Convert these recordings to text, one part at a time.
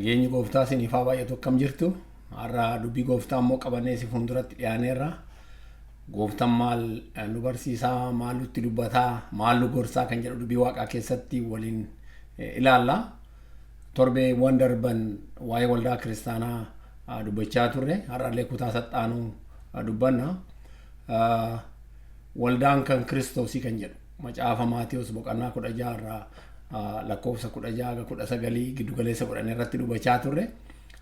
Nageenyi gooftaa isiniif haa baay'atu. Akkam jirtu? Har'a dubbii gooftaa immoo qabannee isin fuulduratti dhiyaaneerra. Gooftaan maal nu barsiisaa, maal nutti dubbataa, maal nu gorsaa kan jedhu dubbii waaqaa keessatti waliin ilaalla. Torbeewwan darban waa'ee waldaa kiristaanaa dubbachaa turre. Har'allee kutaa saxxaanuu dubbanna. Waldaan kan Kiristoosii kan jedhu macaafa Maatiyus boqonnaa 16 irraa lakkoofsa 16 ga 19 giddugaleessa godhanii irratti dubbachaa turre.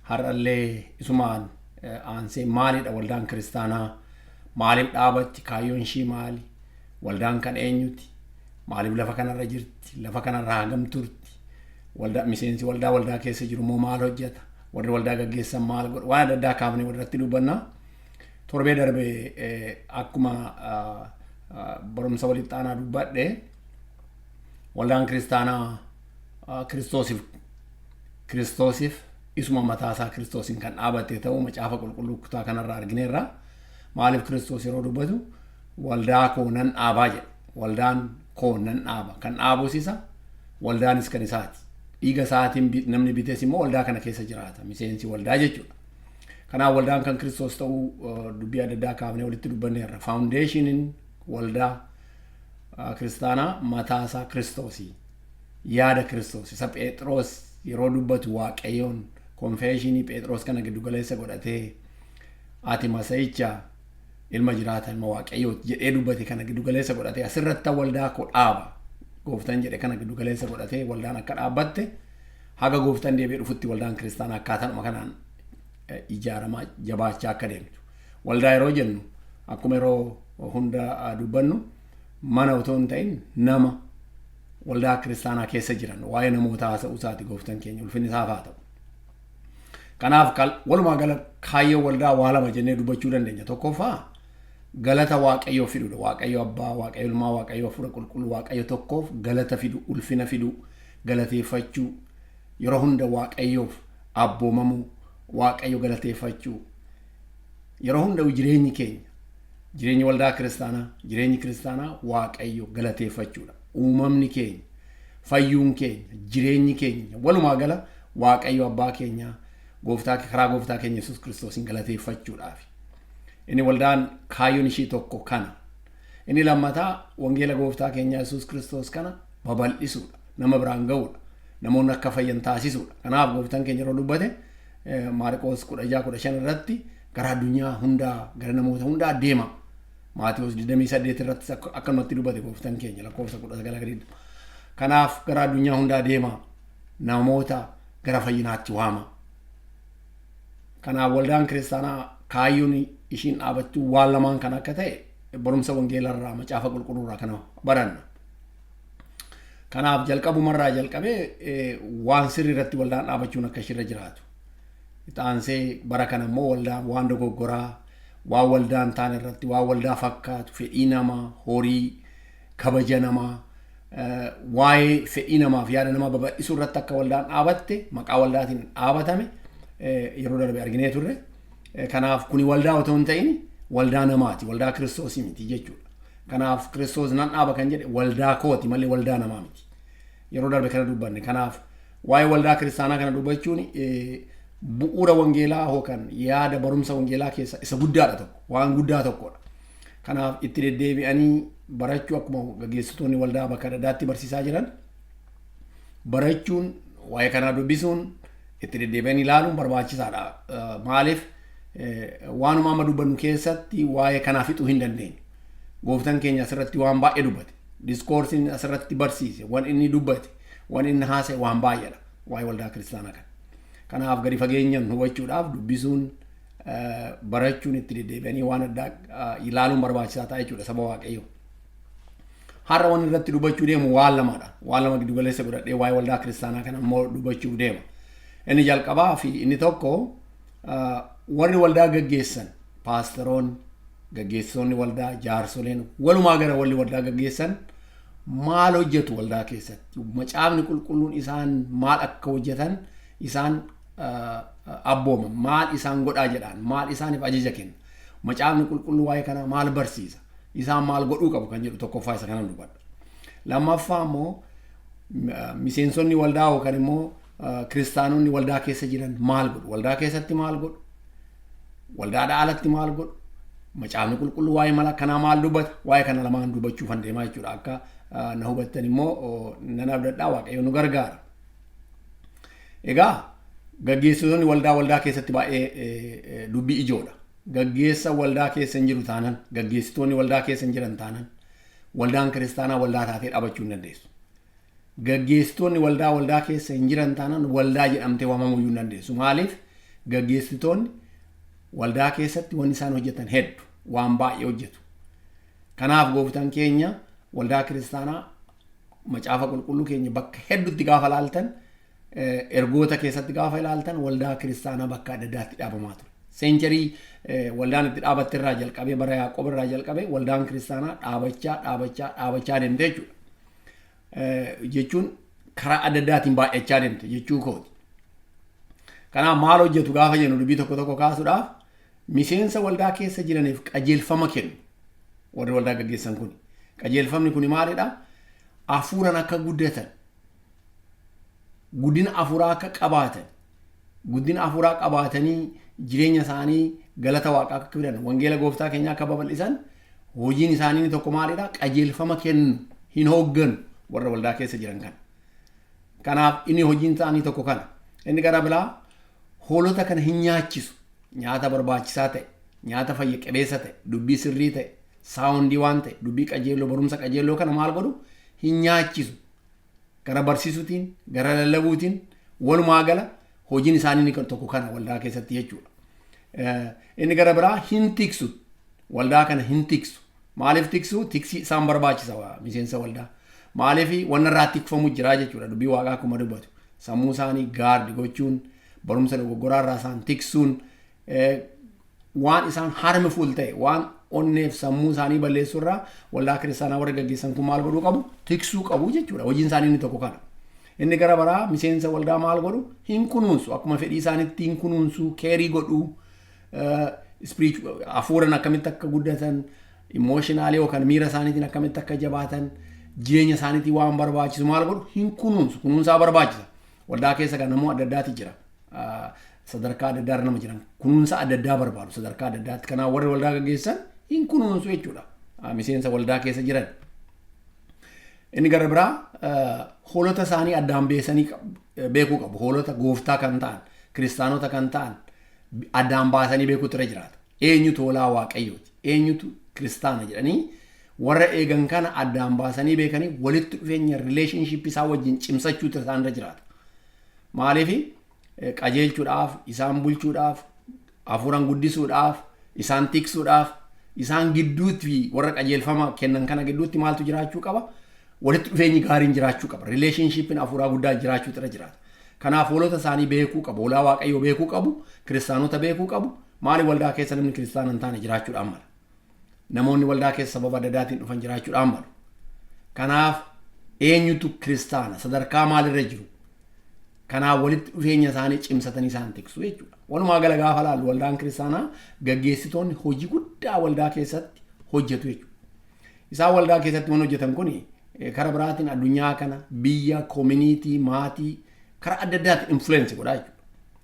Har'allee isumaan aansee maalidha waldaan kiristaanaa? Maaliif dhaabatti? Kaayyoon ishii maali? Waldaan kan eenyuti? Maaliif lafa kanarra jirti? Lafa kanarra hagam turti? Waldaa miseensi waldaa waldaa keessa jiru immoo maal hojjeta? Warri waldaa gaggeessan maal godhu? Waan adda addaa kaafnee walirratti dubbanna. Torbee darbe akkuma barumsa walitti aanaa dubbadhe, waldaan kiristaanaa Kiristoosiif isuma mataa isaa Kiristoosiin kan dhaabatte ta'uu macaafa qulqulluu kutaa kanarraa argineerra. Maaliif Kiristoos yeroo dubbatu waldaa koo nan dhaabaa jedhe. Waldaan koo nan dhaaba. Kan dhaabus isa, waldaanis kan isaati. Dhiiga isaatiin namni bites immoo waldaa kana keessa jiraata. Miseensi waldaa jechuudha. Kanaaf waldaan kan Kiristoos ta'uu dubbii adda addaa kaafnee walitti dubbanneerra. Faawundeeshiniin waldaa kiristaanaa mataa isaa Kiristoosii. Yaada Kiristoos isa Phexros yeroo dubbatu Waaqayyoon konfeeshinii Phexros kana giddu galeessa godhatee ati Masiihicha ilma jiraata ilma Waaqayyooti jedhee dubbate kana giddu galeessa godhatee asirratti waldaa koo dhaaba gooftaan jedhe kana giddu galeessa godhatee waldaan akka dhaabbatte, haga gooftaan deebi'ee dhufutti waldaan kiristaanaa akkaataadhuma kanaan ijaaramaa jabaachaa akka deemtu. Waldaa yeroo jennu akkuma yeroo hunda dubbannu mana otoo hin ta'in nama waldaa kiristaanaa keessa jiran, waa'ee namoota haasa'uu isaati gooftaan keenya, ulfinni isaaf haa ta'u. Kanaaf walumaa gala kaayyoo waldaa waa lama jennee dubbachuu dandeenya. Tokkoffaa galata Waaqayyoo fiduudha. Waaqayyo Abbaa, Waaqayyo Ilmaa, Waaqayyo Hafuura Qulqulluu, Waaqayyo tokkoof galata fidu, ulfina fidu, galateeffachuu, yeroo hunda Waaqayyoof abboomamuu, Waaqayyo galateeffachuu. Yeroo hunda jireenyi keenya, jireenyi waldaa kiristaanaa, jireenyi kiristaanaa Waaqayyo galateeffachuudha. Uumamni keenya, fayyuun keenya, jireenyi keenya walumaa gala Waaqayyo Abbaa keenya gooftaa karaa gooftaa keenya Yesuus Kiristoosiin galateeffachuudhaaf. Inni waldaan kaayyoon ishii tokko kana. Inni lammataa wangeela gooftaa keenya Yesuus Kiristoos kana babal'isuudha. Nama biraan ga'uudha. Namoonni akka fayyan taasisuudha. Kanaaf gooftaan keenya yeroo dubbate Maarqoos 16 15 irratti gara addunyaa hundaa, gara namoota hundaa deema. Maatiyoos 28 irrattis akkanumatti dubbate gooftaan keenya lakkoofsa 19 gadi. Kanaaf gara addunyaa hundaa deema. Namoota gara fayyinaatti waama. Kanaaf waldaan kiristaanaa kaayyoon ishiin dhaabachuu waan lamaan kan akka ta'e barumsa wangeelarraa, macaafa qulqulluurraa kana baranna. Kanaaf jalqabumarraa jalqabee waan sirrii irratti waldaan dhaabachuun akka ishirra jiraatu. Ixaansee bara kana immoo waldaan waan dogoggoraa, waan waldaan taane irratti, waan waldaa fakkaatu, fedhii namaa, horii, kabaja namaa, waa'ee fedhii namaaf yaada namaa babal'isuu irratti akka waldaan dhaabatte, maqaa waldaatiin dhaabatame yeroo darbe arginee turre. Kanaaf kuni waldaa otoo hin ta'in waldaa namaati, waldaa Kiristoosii miti jechuudha. Kanaaf Kiristoos nan dhaaba kan jedhe waldaa kooti malee waldaa namaa miti. Yeroo darbe kana dubbanne. Kanaaf waa'ee waldaa kiristaanaa kana dubbachuun bu'uura wangeelaa yookaan yaada barumsa wangeelaa keessa isa guddaadha tokko, waan guddaa tokkodha. Kanaaf itti deddeebi'anii barachuu, akkuma gaggeessitoonni waldaa bakka adda addaatti barsiisaa jiran, barachuun, waa'ee kanaa dubbisuun, itti deddeebi'anii ilaaluun barbaachisaadha. Maaliif waanuma amma dubbannu keessatti waa'ee kanaa fixuu hin dandeenyu. Gooftaan keenya asirratti waan baay'ee dubbate. Diskoorsiin asirratti barsiise, waan inni dubbate, waan inni haasa'e waan baay'eedha waa'ee waldaa kiristaanaa kana. Kanaaf gadi fageenyaan hubachuudhaaf dubbisuun, barachuun, itti deddeebi'anii waan addaa ilaaluun barbaachisaa ta'a jechuudha saba Waaqayyoo. Har'a waan irratti dubbachuu deemu waan lamadha. Waan lama giddu galeessa godhadhee waa'ee waldaa kiristaanaa kana immoo dubbachuuf deema. Inni jalqabaa fi inni tokko warri waldaa gaggeessan, paasteroonni, gaggeessitoonni waldaa, jaarsoleen, walumaa gara warri waldaa gaggeessan maal hojjetu waldaa keessatti? Macaafni qulqulluun isaan maal akka hojjetan isaan abbooma, maal isaan godhaa jedhaan, maal isaaniif ajaja kenna? Macaafni qulqulluu waa'ee kanaa maal barsiisa? Isaan maal godhuu qabu kan jedhu tokkoffaa isa kanan dubbadha. Lammaffaa immoo miseensonni waldaa yookaan immoo Kiristaanonni waldaa keessa jiran maal godhu? Waldaa keessatti maal godhu? Waldaadhaa alatti maal godhu? Macaafni qulqulluu waa'ee mala kanaa maal dubbata? Waa'ee kana lamaan dubbachuufan deemaa jechuudha. Akka na hubattan immoo nan abdadhaa, Waaqayyo nu gargaara. Egaa gaggeessitoonni waldaa waldaa keessatti baay'ee dubbii ijoodha. Gaggeessa waldaa keessa hin jiru taanan, gaggeessitoonni waldaa keessa hin jiran taanan, waldaan kiristaanaa waldaa taatee dhaabachuu hin dandeessu. Gaggeessitoonni waldaa waldaa keessa hin jiran taanaan, waldaa jedhamtee waamamuu hin dandeessu. Maaliif? Gaggeessitoonni waldaa keessatti wanni isaan hojjetan hedduu, waan baay'ee hojjetu. Kanaaf Gooftaan keenya waldaa kiristaanaa, macaafa qulqulluu keenya bakka hedduutti gaafa ilaaltan, ergoota keessatti gaafa ilaaltan, waldaa kiristaanaa bakka adda addaatti dhaabamaa ture. Century waldaan itti dhaabatte irraa jalqabee, bara Yaaqoob irraa jalqabee, waldaan kiristaanaa dhaabachaa dhaabachaa dhaabachaa deemte jechuudha. Jechuun karaa adda addaatiin baay'achaa deemte jechuu kooti. Kanaaf maal hojjetu gaafa jennu, dubbii tokko tokko kaasuudhaaf, miseensa waldaa keessa jiraniif qajeelfama kennu warri waldaa gaggeessan kun. Qajeelfamni kun maalidha? Hafuuraan akka guddatan, guddina hafuuraa akka qabaatan, guddina hafuuraa qabaatanii jireenya isaanii galata Waaqaa akka fidan, wangeela Gooftaa keenyaa akka babal'isan, hojiin isaanii inni tokko maalidha? Qajeelfama kennu, hin hoogganu warra waldaa keessa jiran kana. Kanaaf inni hojiin isaanii tokko kana. Inni gara biraa hoolota kana hin nyaachisu. Nyaata barbaachisaa ta'e, nyaata fayya qabeessa ta'e, dubbii sirrii ta'e, sound waan ta'e, dubbii qajeelloo, barumsa qajeelloo kana maal godhu? Hin nyaachisu. Gara barsiisuutiin, gara lallabuutiin, walumaa gala hojiin isaanii inni tokko kana waldaa keessatti jechuudha. Inni gara biraa hin tiksu. Waldaa kana hin tiksu. Maaliif tiksu? Tiksi isaan barbaachisa miseensa waldaa. Maaliif? Wanna irraa tikfamu jira jechuudha. Dubbii Waaqaa akkuma dubbatu. Sammuu isaanii guard gochuun, barumsa dogoggoraa irraa isaan tiksuun, waan isaan harmful ta'e, waan onneef sammuu isaanii balleessuu irraa waldaa kiristaanaa warra gaggeessan kun maal godhuu qabu? Tiksuu qabu jechuudha. Hojiin isaanii inni tokko kana. Inni gara biraa miseensa waldaa maal godhu? Hin kunuunsu. Akkuma fedhii isaaniitti hin kunuunsu, care godhuu, hafuuran akkamitti akka guddatan, emotionally yookaan miira isaaniitiin akkamitti akka jabaatan, jireenya isaaniitiin waan barbaachisu maal godhu? Hin kunuunsu. Kunuunsaa barbaachisa. Waldaa keessa kan namoo adda addaati jira. Sadarkaa adda addaa irra nama jiran kunuunsa adda addaa barbaadu sadarkaa adda addaatti. Kanaaf warri waldaa gaggeessan hin kunuunsu jechuudha. Miseensa waldaa keessa jiran. Inni gara biraa hoolota isaanii addaan beesanii beekuu qabu. Hoolota Gooftaa kan ta'an, kiristaanota kan ta'an addaan baasanii beekuutu irra jiraata. Eenyutu hoolaa Waaqayyooti? Eenyutu kiristaana jedhanii warra eegan kana addaan baasanii beekanii walitti dhufeenya, relationship isaa wajjin cimsachuutu isaan irra jiraata. Maaliif? Qajeelchuudhaaf, isaan bulchuudhaaf, hafuuraan guddisuudhaaf, isaan tiksuudhaaf, isaan gidduutti, warra qajeelfama kennan kana gidduutti maaltu jiraachuu qaba? Walitti dhufeenyi gaariin jiraachuu qaba. Relationshipiin hafuuraa guddaa jiraachuutu irra jiraata. Kanaaf hoolota isaanii beekuu qabu. Hoolaa Waaqayyoo beekuu qabu. Kiristaanota beekuu qabu. Maali? Waldaa keessa namni kiristaana hin taane jiraachuudhaan mala. Namoonni waldaa keessa sababa adda addaatiin dhufan jiraachuudhaan malu. Kanaaf eenyutu kiristaana, sadarkaa maalirra jiru? Kanaaf walitti dhufeenya isaanii cimsatanii isaan tiksu jechuudha. Walumaa gala gaafa laallu, waldaan kiristaanaa gaggeessitoonni hojii guddaa waldaa keessatti hojjetu jechuudha. Isaan waldaa keessatti waan hojjetan kun karaa biraatiin addunyaa kana, biyya, community, maatii karaa adda addaatiin influence godhaa jechuudha.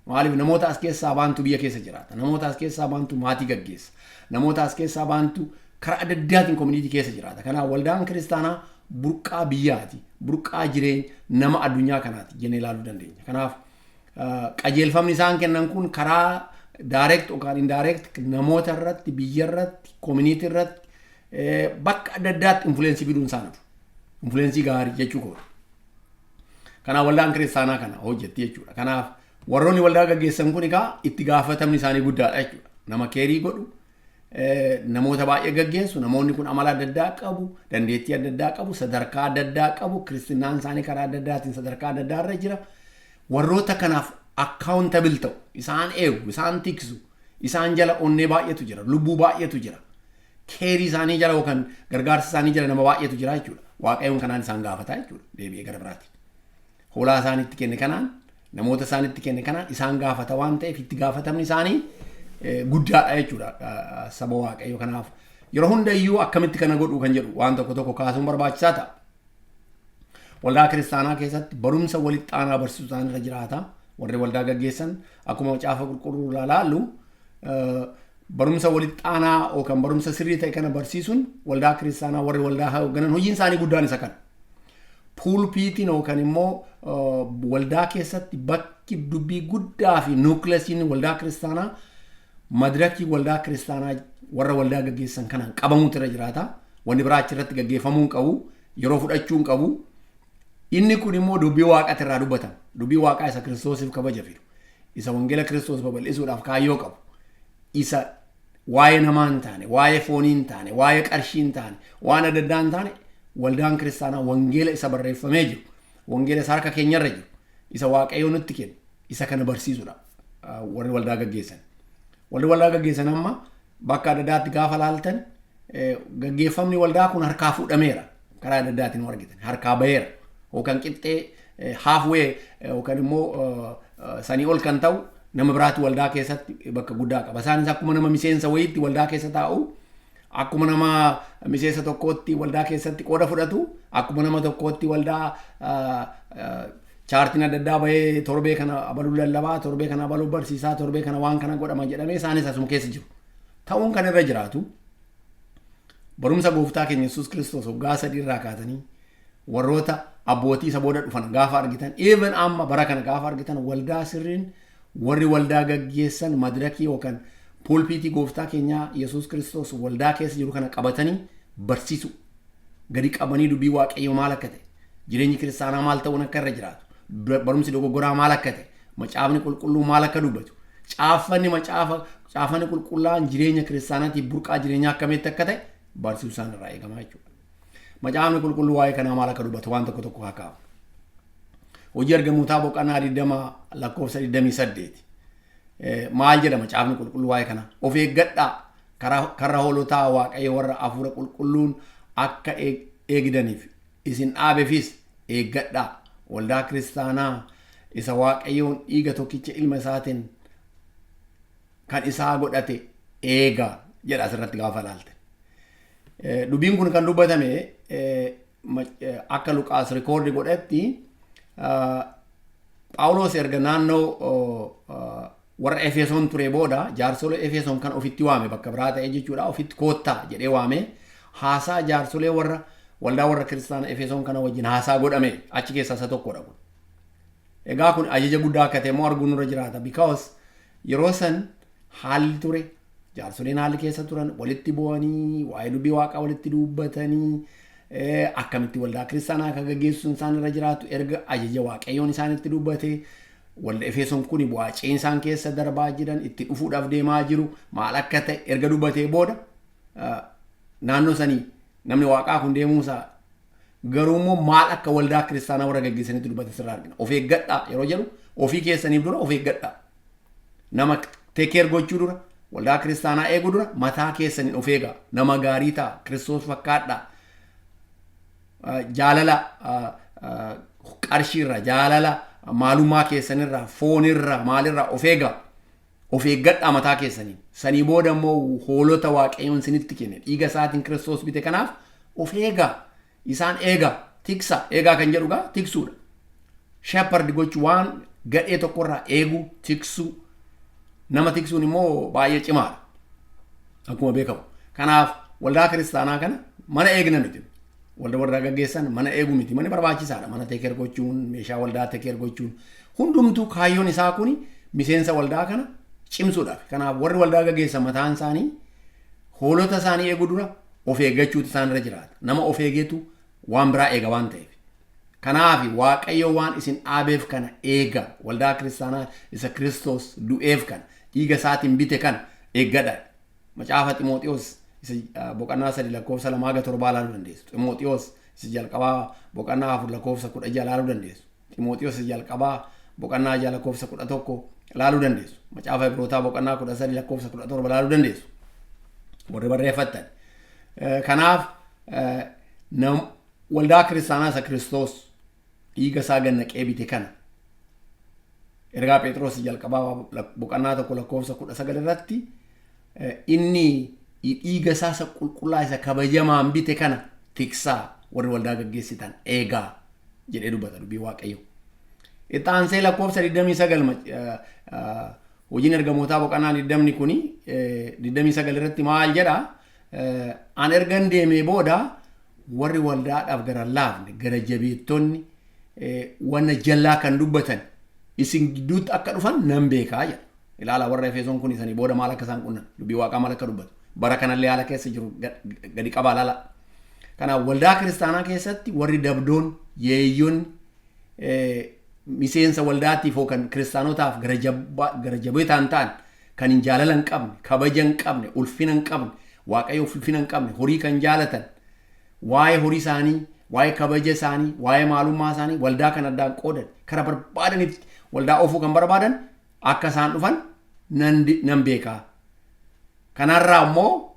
Maaliif? Namoota as keessaa baantu biyya keessa jiraata. Namoota as keessaa baantu maatii gaggeessa. Namoota as keessaa baantu karaa adda addaatiin community keessa jiraata. Kanaaf waldaan kiristaanaa burqaa biyyaati. Burqaa jireenya nama addunyaa kanaati jennee ilaaluu dandeenya. Kanaaf qajeelfamni isaan kennan kun karaa direct yookaan indirect namoota irratti, biyya irratti, community irratti, bakka adda addaatti influence fiduun isaan hafu. Influence gaarii jechuu kooti. Kanaaf waldaan kiristaanaa kana hojjetti jechuudha. Kanaaf warroonni waldaa gaggeessan kun egaa itti gaafatamni isaanii guddaadha jechuudha. Nama care godhu, namoota baay'ee gaggeessu, namoonni kun amala adda addaa qabu, dandeettii adda addaa qabu, sadarkaa adda addaa qabu, kiristinaan isaanii karaa adda addaatiin sadarkaa adda addaa irra jira. Warroota kanaaf accountable ta'u, isaan eegu, isaan tiksu, isaan jala onnee baay'eetu jira, lubbuu baay'eetu jira. Care isaanii jala yookaan gargaarsa isaanii jala nama baay'eetu jira jechuudha. Waaqayyoon kanaan isaan gaafata jechuudha deebi'ee gara biraati. Hoolaa isaanitti kenne kanaan, namoota isaanitti kenne kanaan isaan gaafata waan ta'eef, itti gaafatamni isaanii guddaadha jechuudha saba Waaqayyo. Kanaaf yeroo hundayyuu akkamitti kana godhu kan jedhu waan tokko tokko kaasuun barbaachisaa ta'a. Waldaa kiristaanaa keessatti barumsa walitti aanaa barsiisuu isaan irra jiraata. Warri waldaa gaggeessan akkuma Macaafa Qulqulluu irraa laallu, barumsa walitti aanaa yookaan barumsa sirrii ta'e kana barsiisuun waldaa kiristaanaa warri waldaa hoogganan hojiin isaanii guddaan isa kana. Pulpiitiin yookaan immoo waldaa keessatti bakki dubbii guddaa fi nucleusiin waldaa kiristaanaa, madirakii waldaa kiristaanaa warra waldaa gaggeessan kanaan qabamuutu irra jiraata. Wanni biraa achirratti gaggeeffamuu hin qabu. Yeroo fudhachuu hin qabu. Inni kun immoo dubbii Waaqaati irraa dubbatama. Dubbii Waaqaa isa Kiristoosiif kabaja fidu. Isa wangeela Kiristoos babal'isuudhaaf kaayyoo qabu. Isa waa'ee namaa hin taane, waa'ee foonii hin taane, waa'ee qarshii hin taane, waan adda addaa hin taane, waldaan kiristaanaa wangeela isa barreeffamee jiru, wangeela isa harka keenyarra jiru, isa Waaqayyoo nutti kennu, isa kana barsiisudha warri waldaa gaggeessan. Warri waldaa gaggeessan amma bakka adda addaatti gaafa laaltan, gaggeeffamni waldaa kun harkaa fuudhameera. Karaa adda addaatiin argitan harkaa baheera. Yookaan qixxee halfway yookaan immoo sanii ol kan ta'u nama biraatti waldaa keessatti bakka guddaa qaba. Isaanis akkuma nama miseensa wayiitti waldaa keessa taa'u, akkuma nama miseensa tokkootti waldaa keessatti qooda fudhatu, akkuma nama tokkootti waldaa chartiin adda addaa bahee torbee kana abaluu lallabaa, torbee kana abaluu barsiisaa, torbee kana waan kana godhama jedhamee isaanis asuma keessa jiru. Ta'uun kan irra jiraatu barumsa gooftaa keenya Yesuus Kiristoos waggaa 3 irraa kaatanii warroota abbootii isa booda dhufan gaafa argitan, even amma bara kana gaafa argitan, waldaa sirriin warri waldaa gaggeessan madirakii yookaan pulpiitii gooftaa keenyaa Yesuus Kiristoos waldaa keessa jiru kana qabatanii barsiisu. Gadi qabanii dubbii Waaqayyoo maal akka ta'e, jireenyi kiristaanaa maal ta'uun akka irra jiraatu, barumsi dogoggoraa maal akka ta'e, Macaafni Qulqulluu maal akka dubbatu, caaffanni macaafa caaffanni qulqullaa'an jireenya kiristaanaatiif burqaa jireenyaa akkamitti akka ta'e barsiisuu isaan irraa eegamaa jechuudha. Macaafni Qulqulluu waa'ee kanaa maal akka dubbatu waan tokko tokko haa kaa'u. Hojii Ergamootaa boqonnaa 20 lakkoofsa 28. Maal jedha Macaafni Qulqulluu waa'ee kanaa? "Of eeggadhaa, karra hoolotaa Waaqayyo warra hafuura qulqulluun akka eegdaniif isin dhaabeefis eeggadhaa. Waldaa kiristaanaa isa Waaqayyoon dhiiga tokkicha ilma isaatiin kan isaa godhate eegaa" jedha asirratti gaafa ilaalte. Dubbiin kun kan dubbatame akka Luqaas record godhetti, Phaawulos erga naannoo warra Efesoon ture booda jaarsolee Efesoon kan ofitti waame, bakka biraa ta'e jechuudha, ofitti koottaa jedhee waame, haasaa jaarsolee warra waldaa warra kiristaana Efesoon kana wajjin haasaa godhame achi keessaa isa tokkodha kun. Egaa kun ajaja guddaa akka ta'e immoo arguun nurra jiraata, because yeroo san haalli ture, jaarsoliin haalli keessa turan walitti bu'anii waa'ee dubbii Waaqaa walitti dubbatanii akkamitti waldaa kiristaanaa akka gaggeessuun isaan irra jiraatu erga ajaja Waaqayyoon isaanitti dubbate, walda Efesoon kun bu'aa ceensaan keessa darbaa jiran itti dhufuudhaaf deemaa jiru maal akka ta'e erga dubbatee booda, naannoo sanii namni Waaqaa kun deemuusaa garuu immoo maal akka waldaa kiristaanaa warra gaggeessanitti dubbate sirraa argina. Of eeggadhaa yeroo jedhu, ofii keessaniif dura of eeggadhaa. Nama take care gochuu dura, waldaa kiristaanaa eeguu dura mataa keessaniin of eegaa. Nama gaarii ta'a, Kiristoos fakkaadhaa. Jaalala qarshiirraa, jaalala maalummaa keessanirraa, foonirraa, maalirraa of eegaa. Of eeggadhaa mataa keessaniin. Sanii booda immoo hoolota Waaqayyoon isinitti kenne dhiiga isaatiin Kiristoos bite kanaaf of eegaa. Isaan eegaa, tiksa, eegaa kan jedhu gaa tiksuudha. Shepherd gochuu, waan gadhee tokkorraa eeguu, tiksuu. Nama tiksuun immoo baay'ee cimaadha. Akkuma beekamu. Kanaaf waldaa kiristaanaa kana mana eegna miti. Walda warra gaggeessan mana eeguu miti. Manni barbaachisaadha. Mana take care gochuun, meeshaa waldaa take care gochuun. Hundumtuu kaayyoon isaa kuni miseensa waldaa kana cimsuudhaaf. Kanaaf warri waldaa gaggeessan mataan isaanii hoolota isaanii eeguu dura of eeggachuutu isaan irra jiraata. Nama of eegetu waan biraa eega waan ta'eef. Kanaaf Waaqayyo waan isin dhaabeef kana eega. Waldaa kiristaanaa isa Kiristoos du'eef kana dhiiga isaatiin bite kana eeggadha. Macaafa Ximooxiyoos isa boqonnaa 3 lakkoofsa 2 haga 7 ilaaluu dandeessu. Ximooxiyoos isa jalqabaa boqonnaa 4 lakkoofsa 16 ilaaluu dandeessu. Ximooxiyoos isa jalqabaa boqonnaa 6 lakkoofsa 11 ilaaluu dandeessu. Macaafa Ibrootaa boqonnaa 13 lakkoofsa 17 ilaaluu dandeessu. Warri barreeffattan. Kanaaf waldaa kiristaanaa isa Kiristoos dhiiga isaa gannaqee bite kana ergaa Phexros jalqabaa boqonnaa 1 lakkoofsa 19 irratti inni dhiiga isaa isa qulqullaa isa kabajamaan bite kana tiksaa, warri waldaa gaggeessitan eegaa. jedhee dubbata dubbii Waaqayyoo. Itti aansee lakkoofsa 29 hojiin ergamootaa boqonnaa 20 kuni 29 irratti maal jedha? An ergan deemee booda warri waldaadhaaf gara laafne, gara jabeettonni, wanna jallaa kan dubbatan isin gidduutti akka dhufan nan beekaa jedha. Ilaala, warra Efesoon kun isanii booda maal akka isaan qunnan, dubbii Waaqaa maal akka dubbatu, bara kanallee haala keessa jiru gadi qabaa laala. Kanaaf waldaa kiristaanaa keessatti warri dabdoon, yeeyyoonni, miseensa waldaatiif yookaan kiristaanotaaf gara jabeetaan ta'an, kan hin jaalala hin qabne, kabaja hin qabne, ulfina hin qabne, Waaqayyoof ulfina hin qabne, horii kan jaalatan, waa'ee horii isaanii, waa'ee kabaja isaanii, waa'ee maalummaa isaanii waldaa kan addaan qoodan, kara barbaadanitti waldaa oofuu kan barbaadan akka isaan dhufan nan beekaa. Kanarraa immoo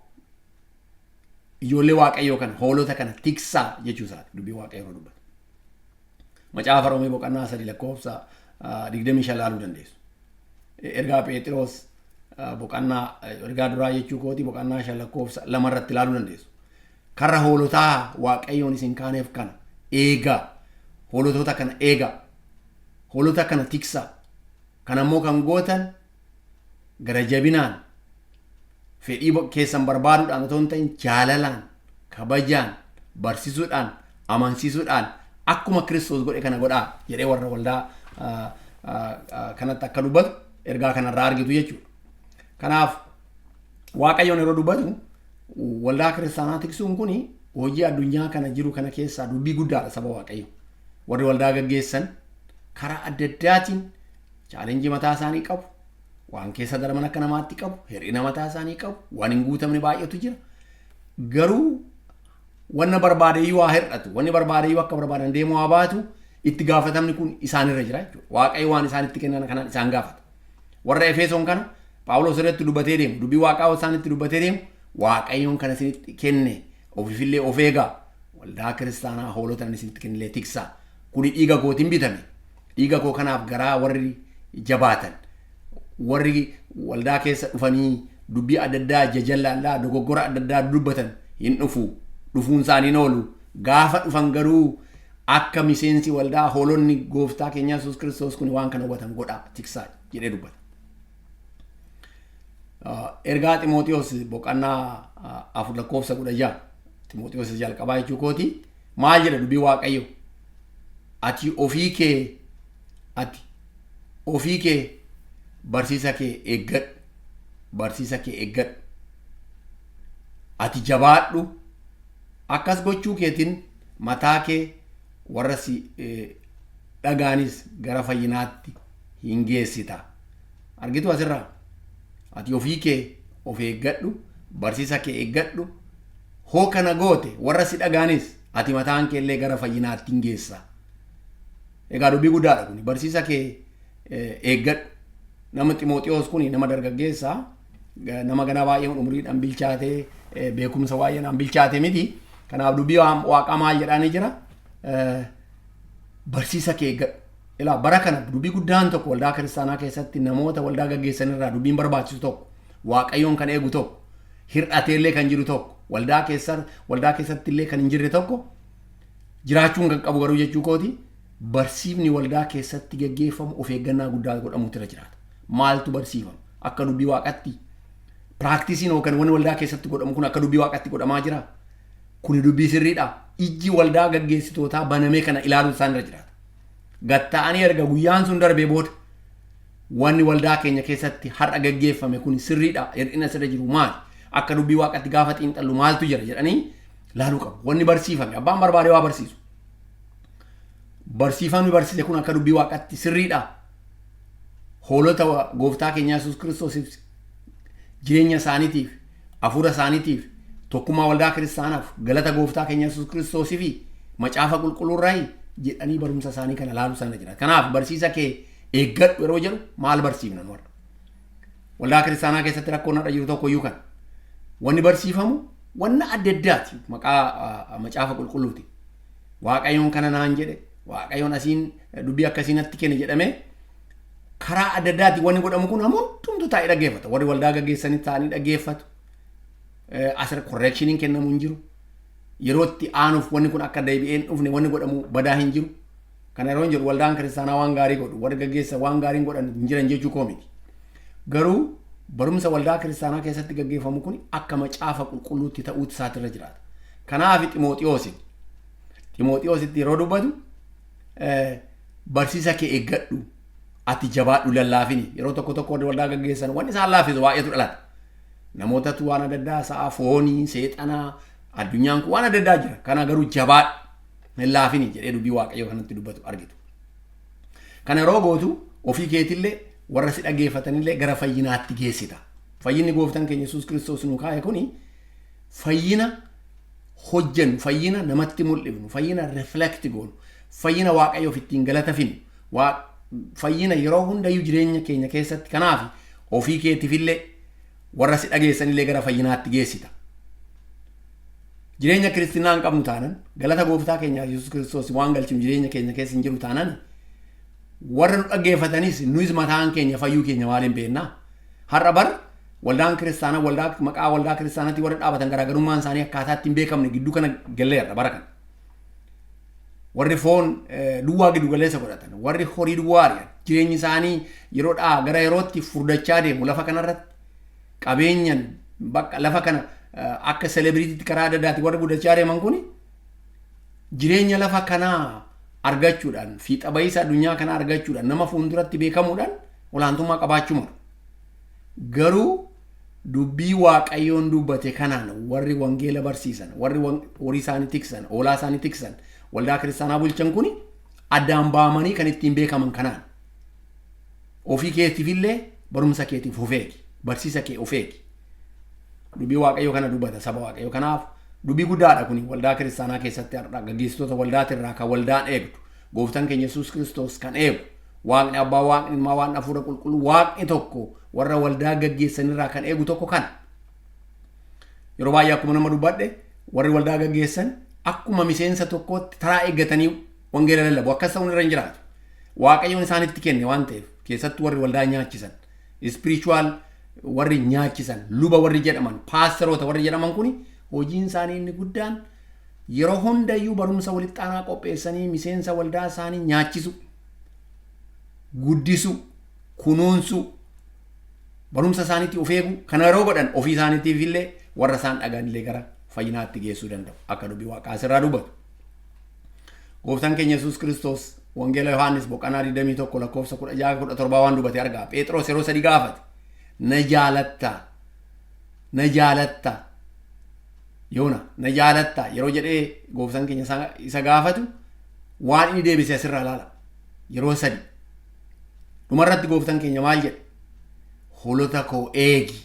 ijoollee Waaqayyoo kana, hoolota kana tiksaa jechuu isaati dubbii Waaqayyoo irra dubbata. Macaafa Roomee boqonnaa 3 lakkoofsa 25 ilaaluu dandeessu. Ergaa Pheexiroos boqonnaa, ergaa duraa jechuu kooti, boqonnaa 5 lakkoofsa 2 irratti ilaaluu dandeessu. Karra hoolotaa Waaqayyoon isin kaaneef kana eegaa. Hoolotota kana eegaa. Hoolota kana tiksaa. Kana immoo kan gootan gara jabinaan, fedhii keessan barbaaduudhaan otoo hin ta'in, jaalalaan, kabajaan, barsiisuudhaan, amansiisuudhaan akkuma Kiristoos godhe kana godhaa jedhee warra waldaa kanatti akka dubbatu ergaa kanarraa argitu jechuudha. Kanaaf Waaqayyoon yeroo dubbatu waldaa kiristaanaa tiksuun kun hojii addunyaa kana jiru kana keessaa dubbii guddaadha saba Waaqayyo. Warri waldaa gaggeessan karaa adda addaatiin challenge mataa isaanii qabu. Waan keessa darban akka namaatti qabu. Hir'ina mataa isaanii qabu. Waan hin guutamne baay'eetu jira. Garuu wanna barbaadeyyuu haa hir'atu. Wanni barbaadeyyuu akka barbaadan deemuu haa baatu. Itti gaafatamni kun isaanirra jira jechuudha. Waaqayyo waan isaanitti kennan kanaan isaan gaafata. Warra Efesoon kana Phaawulos irratti dubbatee deemu, dubbii Waaqaa isaanitti dubbatee deemu, Waaqayyoon kana isinitti kenne ofiifillee of eegaa. Waldaa kiristaanaa hoolota inni isinitti kennillee tiksaa. Kuni dhiiga kootiin bitame. Dhiiga koo kanaaf garaa warri jabaatan, warri waldaa keessa dhufanii dubbii adda addaa jajallaa, dogoggora adda addaa dubbatan hin dhufu. Dhufuun isaanii hin oolu. Gaafa dhufan garuu akka miseensi waldaa, hoolonni gooftaa keenya Yesuus Kiristoos kun waan kana hubatan godhaa, tiksaa jedhee dubbata. Ergaa Ximooxiyoos boqonnaa 4 lakkoofsa 16, Ximooxiyoos jalqabaa jechuu kooti, maal jedha dubbii Waaqayyo? Ati ofii kee barsiisa kee eeggadhu, barsiisa kee eeggadhu, ati jabaadhu, akkas gochuu keetiin mataa kee warra si dhagaanis gara fayyinaatti hin geessita. Argitu asirraa? Ati ofii kee of eeggadhu, barsiisa kee eeggadhu. Hoo kana goote warra si dhagaanis ati mataan kee illee gara fayyinaatti hin geessa. Egaa dubbii guddaadha kuni. Barsiisa kee eeggadhu. Nama Ximooxiyoos kuni nama dargaggeessa, nama ganaa baay'ee umuriidhaan bilchaatee, beekumsa baay'eedhaan bilchaate miti. Kanaaf dubbii Waaqaa maal jedhaanii jira? Barsiisa kee eeggadhu. Ilaa, bara kana dubbii guddaan tokko waldaa kiristaanaa keessatti namoota waldaa gaggeessan irraa dubbiin barbaachisu tokko, Waaqayyoon kan eegu tokko, hir'ateellee kan jiru tokko, waldaa keessatti illee kan hin jirre tokko jiraachuun kan qabu garuu jechuu kooti, barsiifni waldaa keessatti gaggeeffamu of eeggannaa guddaa godhamuutu irra jiraata. Maaltu barsiifama? Akka dubbii Waaqatti practiceiin yookaan wanni waldaa keessatti godhamu kun akka dubbii Waaqatti godhamaa jira? Kuni dubbii sirriidha? Ijji waldaa gaggeessitootaa banamee kana ilaaluun isaan irra jiraata. Gatta'anii erga guyyaan sun darbee booda wanni waldaa keenya keessatti har'a gaggeeffame kun sirriidha, hir'ina sirra jiru maali, akka dubbii Waaqatti gaafa xiinxallu maaltu jira jedhanii laaluu qabu. Wanni barsiifame, abbaan barbaade waa barsiisu, barsiifamni barsiise kun akka dubbii Waaqatti sirriidha? Hoolota gooftaa keenya Yesuus Kiristoosiif, jireenya isaaniitiif, hafuura isaaniitiif, tokkummaa waldaa kiristaanaaf, galata gooftaa keenya Yesuus Kiristoosii fi macaafa qulqulluurraayi jedhanii barumsa isaanii kana laaluu sana jira. Kanaaf barsiisa kee eeggadhu yeroo jedhu maal barsiifna nu warra? Waldaa kiristaanaa keessatti rakkoon har'a jiru tokko iyyuu kana. Wanni barsiifamu wanna adda addaati maqaa macaafa qulqulluuti. Waaqayyoon kana naan jedhe, Waaqayyoon asiin dubbii akkasii natti kenne jedhamee karaa adda addaati wanni godhamu kun hundumtu taa'ee dhaggeeffata. Warri waldaa gaggeessanis taa'anii dhaggeeffatu. Asirra correctioniin kennamu hin jiru. Yeroo itti aanuuf wanni kun akka deebi'ee hin dhufne wanni godhamu badaa hin jiru. Kana yeroo jedhu waldaan kiristaanaa waan gaarii godhu, warri gaggeessan waan gaarii godhan hin jiran jechuu koo miti. Garuu barumsa waldaa kiristaanaa keessatti gaggeeffamu kun akka macaafa qulqulluutti ta'uutu isaatirra jiraata. Kanaaf Ximooxiyoositti yeroo dubbatu barsiisa kee eeggadhu, ati jabaadhu, lallaafini. Yeroo tokko tokko warri waldaa gaggeessan wanni isaan laaffisu baay'eetu dhalata. Namootatu waan adda addaa sa'a foonii, seexanaa, addunyaan kun waan adda addaa jira. Kana garuu jabaadhu, hin laafini jedhee dubbii Waaqayyoo kanatti dubbatu argitu. Kana yeroo gootu ofii keetillee warra si dhaggeeffatanillee gara fayyinaatti geessita. Fayyinni gooftaan keenya Yesuus Kiristoos nu kaa'e kuni fayyina hojjennu, fayyina namatti mul'ifnu, fayyina reflect goonu, fayyina Waaqayyoof ittiin galata finnu, fayyina yeroo hundayyuu jireenya keenya keessatti. Kanaaf ofii keetiifillee warra si dhageessanillee gara fayyinaatti geessita. Jireenya kiristinaa hin qabnu taanan, galata gooftaa keenya Yesuus Kiristoos waan galchinu jireenya keenya keessa hin jiru taanan, warra nu dhaggeeffatanis nuyis mataan keenya fayyuu keenya maaliin beeknaa? Har'a bar waldaan kiristaanaa, waldaa maqaa waldaa kiristaanaatti warra dhaabatan garaagarummaan isaanii akkaataa ittiin beekamne gidduu kana galleerra bara kana. Warri foon duwwaa giddu galeessa godhatan, warri horii duwwaa ari'an, jireenyi isaanii yeroodhaa gara yerootti furdachaa deemu, lafa kanarratti qabeenyan bakka lafa kana akka celebrity tti karaa adda addaatti warri guddachaa deeman kuni jireenya lafa kanaa argachuudhaan, fiixa bahiisa addunyaa kanaa argachuudhaan, nama fuulduratti beekamuudhaan olaantummaa qabaachuu malu. Garuu dubbii Waaqayyoon dubbate kanaan warri wangeela barsiisan, warri horii isaanii tiksan, hoolaa isaanii tiksan, waldaa kiristaanaa bulchan kuni addaan baamanii kan ittiin beekaman kanaan. Ofii keetiifillee barumsa keetiif of eegi, barsiisa kee of eegi. Dubbii Waaqayyoo kana dubbata saba Waaqayyoo. Kanaaf dubbii guddaadha kuni waldaa kiristaanaa keessatti har'a gaggeessitoota waldaatirraa kan waldaan eegdu. Gooftaan keenya Yesuus Kiristoos kan eegu. Waaqni Abbaa, Waaqni Ilmaa, Waaqni Hafuura Qulqulluu, Waaqni tokko warra waldaa gaggeessanirraa kan eegu tokko kana. Yeroo baay'ee akkuma nama dubbadhe, warri waldaa gaggeessan akkuma miseensa tokkootti taraa eeggatanii wangeela lallabu. Akkas ta'uun irra hin jiraatu. Waaqayyoon isaanitti kenne waan ta'eef, keessattuu warri waldaa nyaachisan, spiritual warri nyaachisan, luba warri jedhaman, paasteroota warri jedhaman kuni hojiin isaanii inni guddaan yeroo hundayyuu barumsa walitti aanaa qopheessanii miseensa waldaa isaanii nyaachisu, guddisu, kunuunsu, barumsa isaaniitti of eegu. Kana yeroo godhan ofii isaaniitiif illee warra isaan dhagaan illee gara fayyinaatti geessuu danda'u akka dubbii Waaqaa asirraa dubbatu. Gooftaan keenya Yesuus Kiristoos Wangeela Yohaannis boqonnaa 21 lakkoofsa 16 17 waan dubbate argaa. Phexros yeroo sadi gaafate. Na jaalattaa? Na jaalattaa? Yoona na jaalattaa yeroo jedhee gooftaan keenya isa gaafatu waan inni deebise asirraa ilaala. Yeroo sadi. Dhumarratti gooftaan keenya maal jedhe? Hoolota koo eegi.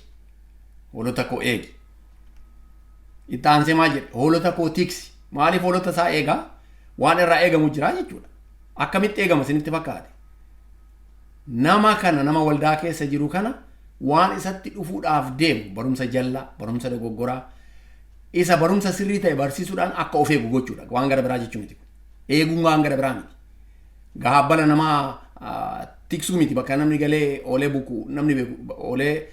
Hoolota koo eegi. Itti aansee maal jedhe? Hoolota koo tiksi. Maaliif hoolota isaa eegaa? Waan irraa eegamu jira jechuudha. Akkamitti eegama isinitti fakkaate? Nama kana, nama waldaa keessa jiru kana, waan isatti dhufuudhaaf deemu, barumsa jallaa, barumsa dogoggoraa, isa barumsa sirrii ta'e barsiisuudhaan akka of eegu gochuudha. Waan gara biraa jechuu miti. Eeguun waan gara biraa miti. Gaabbala namaa tiksuu miti. Bakka namni galee oolee buku namni beeku, oolee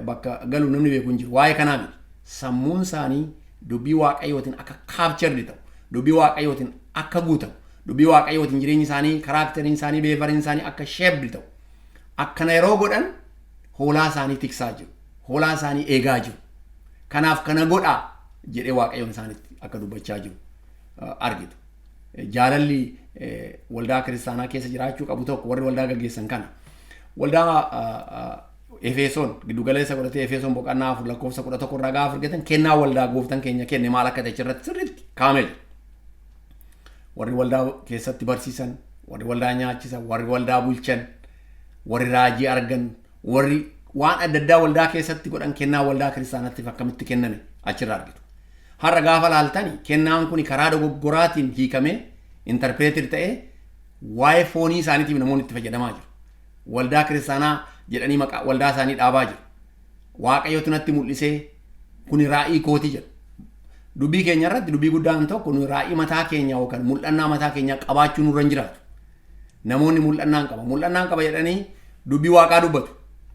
bakka galu namni beeku hin jiru. Waa'ee kanaa miti. Sammuun isaanii dubbii Waaqayyootiin akka captured ta'u, dubbii Waaqayyootiin akka guutamu, dubbii Waaqayyootiin jireenyi isaanii, character iin isaanii, behavior iin isaanii akka shaped ta'u. Akkana yeroo godhan hoolaa isaanii tiksaa jiru. Hoolaa isaanii eegaa jiru. Kanaaf kana godhaa jedhee Waaqayyoon isaanitti akka dubbachaa jiru argitu. Jaalalli waldaa kiristaanaa keessa jiraachuu qabu tokko warri waldaa gaggeessan kana. Waldaa Efesoon giddugaleessa godhatee Efesoon boqonnaa 4 lakkoofsa 11 irraa gaafa argatan kennaa waldaa gooftaan keenya kenne maal akka ta'e irratti sirriitti kaa'amee jira. Warri waldaa keessatti barsiisan, warri waldaa nyaachisan, warri waldaa bulchan, warri raajii argan, warri waan adda addaa waldaa keessatti godhan kennaa waldaa kiristaanaatiif akkamitti kenname achirraa argitu. Har'a gaafa laaltani kennaan kun karaa dogoggoraatiin hiikamee, interpreted ta'ee, waa'ee foonii isaaniitiif namoonni itti fayyadamaa jiru. Waldaa kiristaanaa jedhanii maqaa waldaa isaanii dhaabaa jiru. Waaqayyotu natti mul'isee, kuni raa'ii kooti jedhu. Dubbii keenya irratti dubbii guddaan tokko, nu raa'ii mataa keenya yookaan mul'annaa mataa keenyaa qabaachuu nurra hin jiraatu. Namoonni mul'annaan qaba. Mul'annaan qaba jedhanii dubbii Waaqaa dubbatu.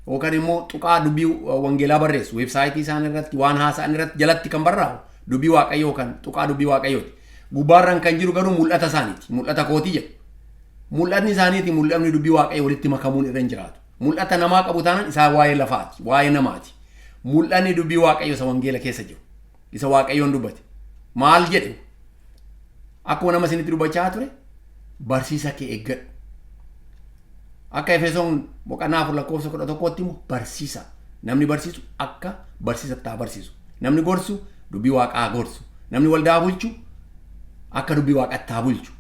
Yookaan immoo tuqaa dubbii wangeelaa barreessu. Website ii isaan irratti waan haasa'an irratti jalatti kan barraa'u dubbii Waaqayyoo yookaan tuqaa dubbii Waaqayyooti. Gubbaarraan kan jiru garuu mul'ata isaaniiti. Mul'ata kootii jedhu. Mul'atni isaaniiti mul'atni dubbii Waaqayyoo walitti makamuun irra hin jiraatu. Mul'ata namaa qabu taanaan isaa waa'ee lafaati, waa'ee namaati. Mul'anni dubbii Waaqayyoo isa wangeela keessa jiru, isa Waaqayyoon dubbate. Maal jedhe? Akkuma nama isinitti dubbachaa ture, barsiisa kee eeggadhu. Akka Efesoon boqonnaa 4 lakkoofsa 11tti immoo barsiisa. Namni barsiisu akka barsiisatti haa barsiisu. Namni gorsu dubbii Waaqaa haa gorsu. Namni waldaa bulchu akka dubbii Waaqaatti haa bulchu.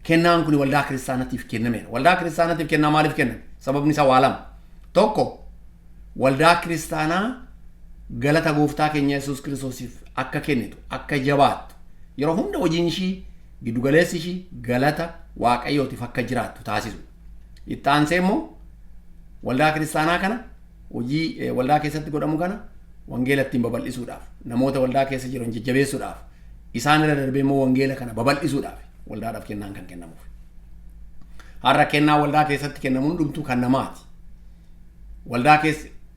Kennaan kun waldaa kiristaanatiif kennameera. Waldaa kiristaanatiif kennaa maaliif kenname? Sababni isaa waa lama. Tokko, waldaa kiristaanaa galata gooftaa keenya Yesuus Kiristoosiif akka kennitu, akka jabaattu, yeroo hunda hojiin ishii giddugaleessi ishii galata Waaqayyootiif akka jiraattu taasisu. Itti aansee immoo waldaa kiristaanaa kana hojii waldaa keessatti godhamu kana wangeela ittiin babal'isuudhaaf, namoota waldaa keessa jiran jajjabeessuudhaaf, isaan irra darbee immoo wangeela kana babal'isuudhaaf waldaadhaaf kennaan kan kennamuuf. Har'a kennaa waldaa keessatti kennamu hundumtuu kan namaati.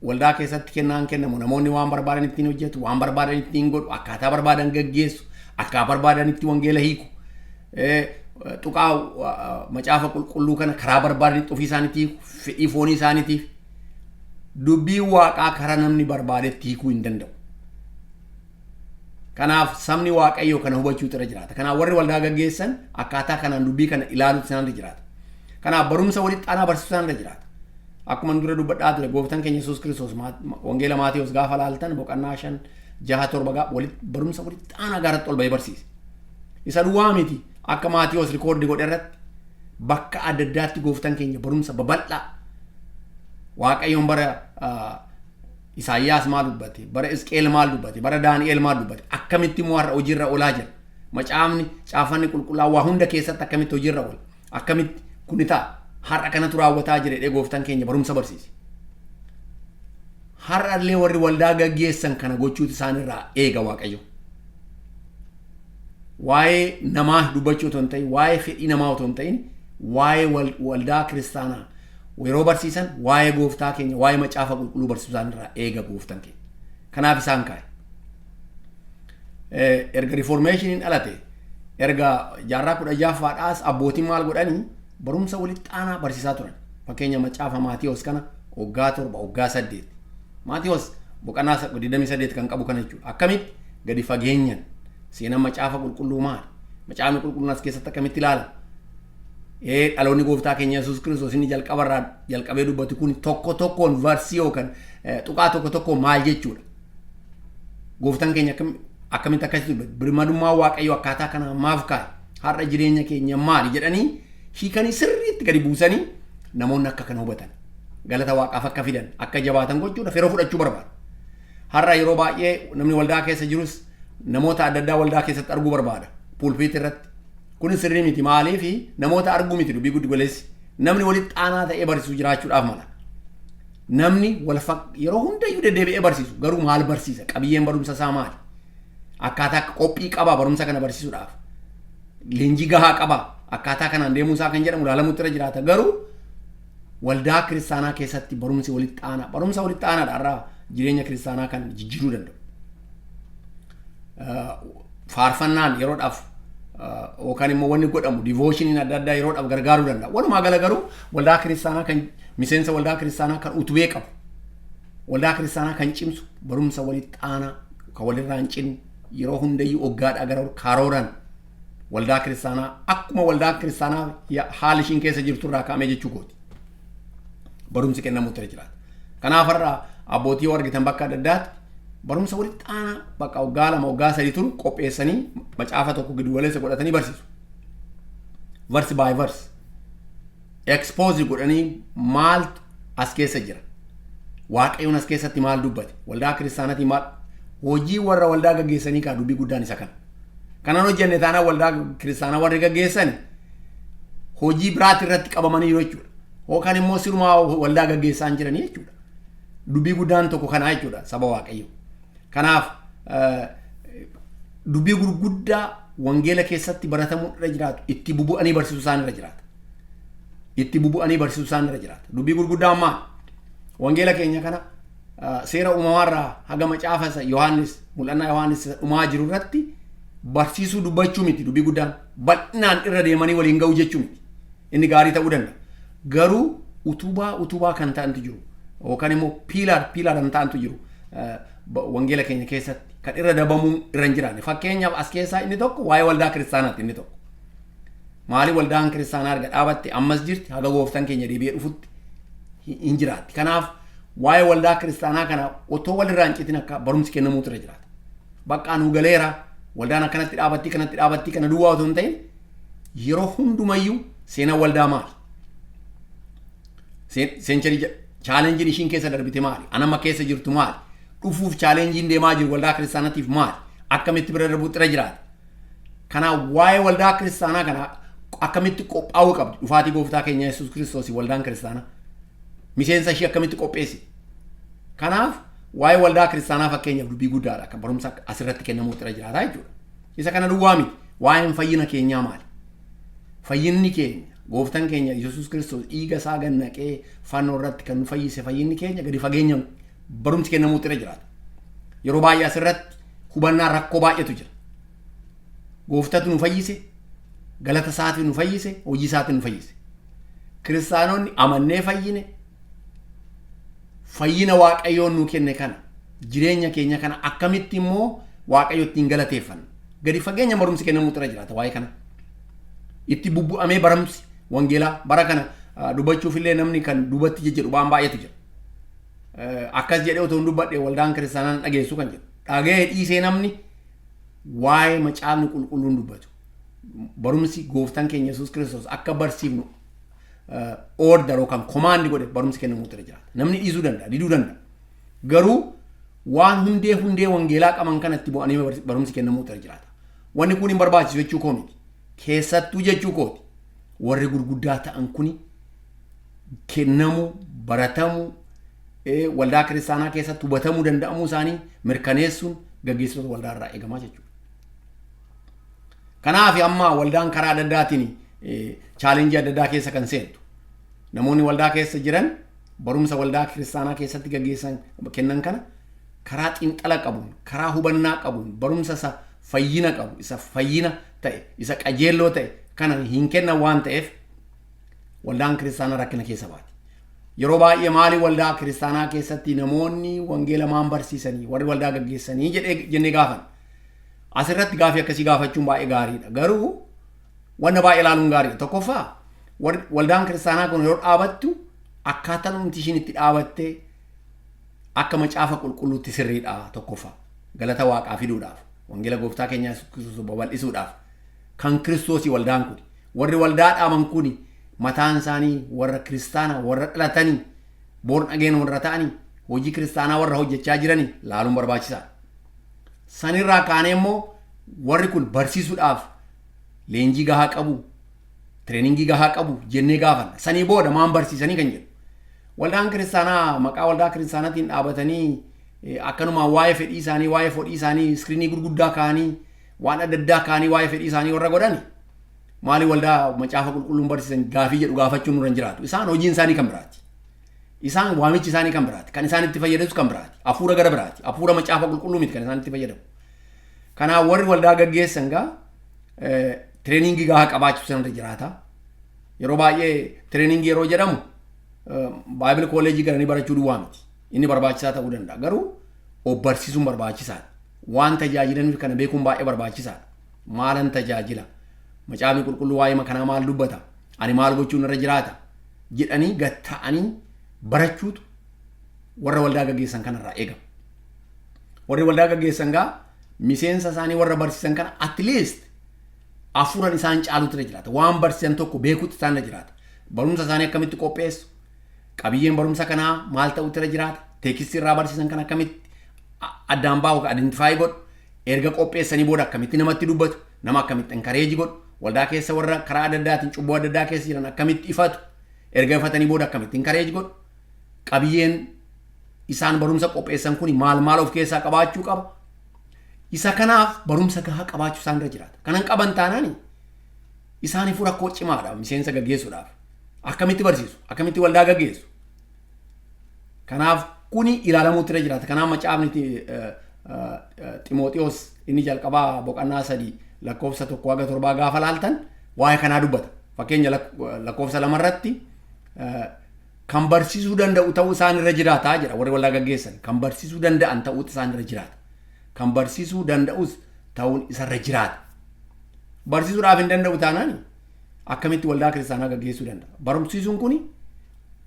Waldaa keessatti kennaan kennamu namoonni waan barbaadan ittiin hojjetu, waan barbaadan ittiin godhu, akkaataa barbaadan gaggeessu, akka barbaadan itti wangeela hiiku. Tuqaa macaafa qulqulluu kana karaa barbaadanitti ofii isaaniitti hiiku, fedhii foonii isaaniitiif. Dubbii Waaqaa karaa namni barbaadetti hiikuu hin danda'u. Kanaaf sabni Waaqayyoo kana hubachuutu irra jiraata. Kanaaf warri waldaa gaggeessan akkaataa kanaan dubbii kana ilaaluutu isaan irra jiraata. Kanaaf barumsa walitti aanaa barsiisuu isaan irra jiraata. Akkuma dura dubbadhaa ture, gooftaan keenya Yesuus Kiristoos wangeela Maatewos gaafa laaltan boqonnaa 5, 6, 7 barumsa walitti aanaa gaaratti ol ba'ee barsiise. Isa duwwaa miti, akka Maatewos rikoordi godhe irratti bakka adda addaatti gooftaan keenya barumsa babal'aa Waaqayyoon bara Isaayyaas maal dubbate, bara Isqeel maal dubbate, bara Daani'el maal dubbate, akkamitti immoo har'a hojiirra oolaa jira. Macaafni caafanni qulqullaa'aa waa hunda keessatti akkamitti hojiirra oola, akkamitti kuni ta'a, har'a kanatu raawwataa jira jedhee gooftaan keenya barumsa barsiise. Har'a illee warri waldaa gaggeessan kana gochuutu isaanirraa eega Waaqayyo. Waa'ee namaa dubbachuu otoo hin ta'in, waa'ee fedhii namaa otoo hin ta'in, waa'ee waldaa kiristaanaa yeroo barsiisan waa'ee gooftaa keenya, waa'ee macaafa qulqulluu barsiisuu isaanirraa eega gooftaan keenya. Kanaaf isaan kaa'e. Erga riformeeshiniin dhalate, erga jaarraa 16ffaadhaas abbootiin maal godhanii barumsa walitti aanaa barsiisaa turan. Fakkeenya macaafa Maatiyos kana waggaa 7, waggaa 8. Maatiyos boqonnaa 28 kan qabu kana jechuudha. Akkamitti gadi fageenyan seenaan macaafa qulqulluu maali? Macaafni qulqulluun as keessatti akkamitti ilaalama? Dhaloonni gooftaa keenya Yesuus Kiristoos inni jalqabarraa jalqabee dubbatu kun tokko tokkoon varsii yookaan tuqaa tokko tokko maal jechuudha? Gooftaan keenya akkamitti akkasitti dubbate? Birmadummaa Waaqayyoo akkaataa kanaa maaf kaa'e? Har'a jireenya keenya maali jedhanii hiikanii sirriitti gadi buusanii namoonni akka kana hubatan, galata Waaqaaf akka fidan, akka jabaatan gochuudhaaf yeroo fudhachuu barbaada. Har'a yeroo baay'ee namni waldaa keessa jirus namoota adda addaa waldaa keessatti arguu barbaada. Pulpiit irratti. Kunis sirrii miti. Maaliif namoota arguu miti dubbii guddi goleessi. Namni walitti aanaa ta'ee barsiisu jiraachuudhaaf mala. Namni wal yeroo hundayyuu deddeebi'ee barsiisu garuu maal barsiisa? Qabiyyeen barumsa isaa maali? Akkaataa qophii qabaa barumsa kana barsiisuudhaaf? Leenjii gahaa qabaa? Akkaataa kanaan deemuu isaa kan jedhamu ilaalamuutti irra jiraata. Garuu waldaa kiristaanaa keessatti barumsi walitti aanaa, barumsa walitti aanaadha har'a jireenya kiristaanaa kan jijjiiruu danda'u. Faarfannaan yeroodhaaf yookaan immoo wanni godhamu divoshiniin adda addaa yeroodhaaf gargaaruu danda'a. Walumaa gala garuu waldaa kiristaanaa kan miseensa waldaa kiristaanaa kan utubee qabu, waldaa kiristaanaa kan cimsu barumsa walitti aanaa kan walirraa hin cinne yeroo hundayyuu waggaadhaa gara karooran waldaa kiristaanaa akkuma waldaa kiristaanaa haala ishiin keessa jirtu irraa kaa'amee jechuu kooti. Barumsi kennamuutti irra jiraata. Kanaaf har'a abbootii yoo argitan bakka adda addaatti barumsa walitti aanaa bakka waggaa 2, waggaa 3 turu qopheessanii macaafa tokko giddu galeessa godhatanii barsiisu. Verse by verse. Expose godhanii maaltu as keessa jira? Waaqayyoon as keessatti maal dubbate? Waldaa kiristaanaatii maal? Hojii warra waldaa gaggeessanii kaa dubbii guddaan isa kana. Kanan hojjenne taanaan waldaa kiristaanaa warri gaggeessan hojii biraati irratti qabamanii jechuudha. Yookaan immoo sirumaa waldaa gaggeessaa hin jiranii jechuudha. Dubbii guddaan tokko kanaa jechuudha saba Waaqayyo. Kanaaf dubbii gurguddaa wangeela keessatti baratamuu irra jiraatu itti bubu'anii barsiisuu isaan irra jiraata. Itti bubu'anii barsiisuu isaan irra jiraata. Dubbii gurguddaan maal? Wangeela keenya kana seera uumamaarraa haga macaafa isa Yohaannis, mul'annaa Yohaannis isa dhumaa jiru irratti barsiisuu dubbachuu miti dubbii guddaan. Bal'inaan irra deemanii waliin ga'uu jechuu miti. Inni gaarii ta'uu danda'a. Garuu utubaa kan ta'antu jiru yookaan immoo pillar kan ta'antu jiru wangeela keenya keessatti kan irra dabamuu irra hin jiraanne. Fakkeenyaaf as keessaa inni tokko waa'ee waldaa kiristaanaati inni tokko. Maali waldaan kiristaanaa erga dhaabatte ammas jirti, haga gooftaan keenya deebi'ee dhufutti hin jiraatti. Kanaaf waa'ee waldaa kiristaanaa kana otoo walirraa hin citin akka barumsi kennamuutu irra jiraata. Bakka nu galeera, waldaan akkanatti dhaabatti, kanatti dhaabatti, kana duwwaa otoo hin ta'in yeroo hundumayyuu seenaan waldaa maali? Century challengeiin ishiin keessa darbite maali? Anamma keessa jirtu maali? Dhufuuf challengeiin deemaa jiru waldaa kiristaanaatiif maali? Akkamitti bira darbuutu irra jiraata? Kanaaf waa'ee waldaa kiristaanaa kana akkamitti qophaa'uu qabdi? Dhufaatii gooftaa keenya Yesuus Kiristoos waldaan kiristaanaa. Miseensa ishii akkamitti qopheessi? Kanaaf waa'ee waldaa kiristaanaa fakkeenyaaf dubbii guddaadha kan barumsa asirratti kennamuutu irra jiraata jechuudha. Isa kana duwwaa miti. Waa'een fayyina keenyaa maali? Fayyinni keenya, gooftaan keenya Yesuus Kiristoos dhiiga isaa gannaqee fannoo irratti kan nu fayyise, fayyinni keenya gadi fageenya barumsi kennamuutu irra jiraata. Yeroo baay'ee asirratti hubannaa rakkoo baay'eetu jira. Gooftatu nu fayyise, galata isaatiin nu fayyise, hojii isaatiin nu fayyise. Kiristaanonni amannee fayyine, fayyina Waaqayyoon nu kenne kana, jireenya keenya kana akkamitti immoo Waaqayyo ittiin galateeffanna? Gadi fageenya barumsi kennamuutu irra jiraata waa'ee kana. Itti bubbu'amee barumsi wangeelaa bara kana dubbachuuf illee namni kan duubatti jejjedhu waan baay'eetu jira. Akkas jedhee otoo hin dubbadhe waldaan kiristaanaa dhageessu kan jedhu. Dhaga'ee dhiisee namni waa'ee macaafni qulqulluun dubbatu. Barumsi gooftaan keenya Yesuus Kiristoos akka barsiifnu order yookaan command godhe barumsi kennamuutu irra jiraata. Namni dhiisuu danda'a, diduu danda'a. Garuu waan hundee wangeelaa qaban kanatti bu'anii barumsi kennamuutu irra jiraata. Wanni kun hin barbaachisu jechuu koo miti. Keessattuu jechuu kooti. Warri gurguddaa ta'an kuni kennamuu, baratamuu, waldaa kiristaanaa keessatti hubatamuu danda'amuu isaanii mirkaneessuun gaggeessitoota waldaa irraa eegamaa jechuudha. Kanaaf amma waldaan karaa adda addaatiin challenge adda addaa keessa kan seentu. Namoonni waldaa keessa jiran barumsa waldaa kiristaanaa keessatti gaggeessan kennan kana karaa xiinxala qabuun, karaa hubannaa qabuun, barumsa isa fayyina qabu, isa fayyina ta'e, isa qajeelloo ta'e kana hin kennan waan ta'eef waldaan kiristaanaa rakkina keessa baati. Yeroo baay'ee maali waldaa kiristaanaa keessatti namoonni wangeela maan barsiisanii, warri waldaa gaggeessanii jedhee jennee gaafan. Asirratti gaafii akkasii gaafachuun baay'ee gaariidha. Garuu wanna baay'ee ilaaluun gaariidha. Tokkoffaa, waldaan kiristaanaa kun yeroo dhaabattu akkaataan nuti ishiin itti dhaabattee akka macaafa qulqulluutti sirriidha tokkoffaa. Galata waaqaa fiduudhaaf, wangeela gooftaa keenya Yesuus Kiristoos babal'isuudhaaf kan Kiristoosii waldaan kun. Warri waldaa dhaaban kun mataan isaanii warra kiristaanaa, warra dhalatanii born again warra ta'anii, hojii kiristaanaa warra hojjechaa jiranii laaluun barbaachisaadha. Sanirraa kaanee immoo warri kun barsiisuudhaaf leenjii gahaa qabu, training gahaa qabu jennee gaafanna. Sanii booda maan barsiisanii kan jedhu. Waldaan kiristaanaa maqaa waldaa kiristaanaatiin dhaabatanii akkanumaan waa'ee fedhii isaanii, waa'ee fedhii isaanii screen gurguddaa kaa'anii, waan adda addaa kaa'anii, waa'ee fedhii isaanii warra godhani. Maali waldaa macaafa qulqulluun barsiisan gaafii jedhu gaafachuun nurra hin jiraatu. Isaan hojiin isaanii kan biraati. Isaan waamichi isaanii kan biraati. Kan isaan itti fayyadamus kan biraati. Hafuura gara biraati. Hafuura macaafa qulqulluu miti kan isaan itti fayyadamu. Kanaaf warri waldaa gaggeessan gaa training gahaa qabaachuu sanarra jiraata. Yeroo baay'ee training yeroo jedhamu Bible college galanii barachuu duwwaa miti. Inni barbaachisaa ta'uu danda'a. Garuu of barsiisuun barbaachisaadha. Waan tajaajilaniif kana beekuun baay'ee barbaachisaadha. Maalan tajaajila? Macaafni qulqulluu waa'ee kanaa maal dubbata? Ani maal gochuun irra jiraata? Jedhanii gatta'anii barachuutu warra waldaa gaggeessan kanarraa eegama. Warri waldaa gaggeessan gaa miseensa isaanii warra barsiisan kana at least afuran isaan caalutu irra jiraata. Waan barsiisan tokko beekuutu isaan irra jiraata. Barumsa isaanii akkamitti qopheessu? Qabiyyeen barumsa kanaa maal ta'utu irra jiraata? Text irraa barsiisan kana akkamitti addaan baa'u, identify godhu? Erga qopheessanii booda akkamitti namatti dubbatu? Nama akkamitti encourage godhu? Waldaa keessa warra karaa adda addaatiin cubbuu adda addaa keessa jiran akkamitti ifatu? Erga ifatanii booda akkamitti encourage godhu? Qabiyyeen isaan barumsa qopheessan kun maal maal of keessaa qabaachuu qaba? Isa kanaaf barumsa gahaa qabaachuu isaan irra jiraata. Kanan qaban taanaan isaaniif rakkoo cimaadha miseensa gaggeessuudhaaf. Akkamitti barsiisu? Akkamitti waldaa gaggeessu? Kanaaf kuni ilaalamuutti irra jiraata. Kanaaf macaafni Ximooxiyoos inni jalqabaa boqonnaa 3 lakkoofsa 1 haga 7 gaafa laaltan waa'ee kanaa dubbata. Fakkeenya lakkoofsa 2rratti kan barsiisuu danda'u ta'uu isaan irra jiraataa jedha. Warri waldaa gaggeessan kan barsiisuu danda'an ta'uutu isaan irra jiraata. Kan barsiisuu danda'us ta'uun isarra jiraata. Barsiisuudhaaf hin danda'u taanaan akkamitti waldaa kiristaanaa gaggeessuu danda'a? Barumsiisuun kuni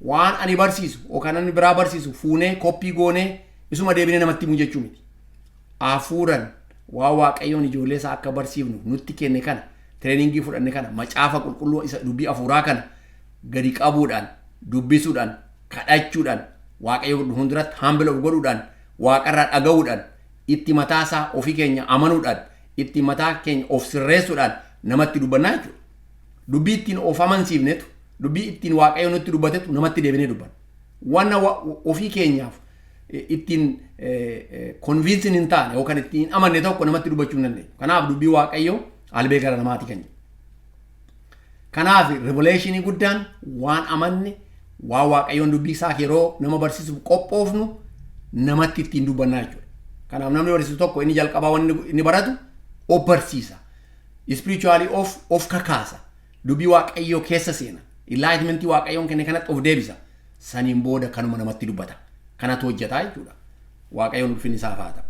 waan ani barsiisu yookaan namni biraa barsiisu fuunee koppii goonee isuma deebinee namatti himuu jechuu miti. Hafuuran waan Waaqayyoon ijoollee isaa akka barsiifnu nutti kenne kana, training fudhanne kana, macaafa qulqulluu isa dubbii hafuuraa kana gadi qabuudhaan, dubbisuudhaan, kadhachuudhaan, Waaqayyo fuulduratti humble of godhuudhaan, waaqarraa dhaga'uudhaan, itti mataa isaa ofii keenya amanuudhaan, itti mataa keenya of sirreessuudhaan namatti dubbannaa jechuudha. Dubbii ittiin of amansiifnetu, dubbii ittiin Waaqayyo nutti dubbatetu namatti deebinee dubbanna. Wanna ofii keenyaaf ittiin convincing hin taane yookaan ittiin amanne tokko namatti dubbachuu hin dandeenyu. Kanaaf dubbii Waaqayyoo albee gara namaati kan jedhu. Kanaaf revelation guddaan waan amanne, waan Waaqayyoon dubbii isaa yeroo nama barsiisuuf qophoofnu namatti ittiin dubbannaa jechuudha. Kanaaf namni barsiisu tokko inni jalqabaa wanni inni baratu of barsiisa. Spiritually of kakaasa. Dubbii Waaqayyoo keessa seena. Enlightenment Waaqayyoon kenne kanatti of deebisa. Saniin booda kanuma namatti dubbata. Kanatu hojjetaa jechuudha. Waaqayyoon ulfinni isaaf haa ta'u.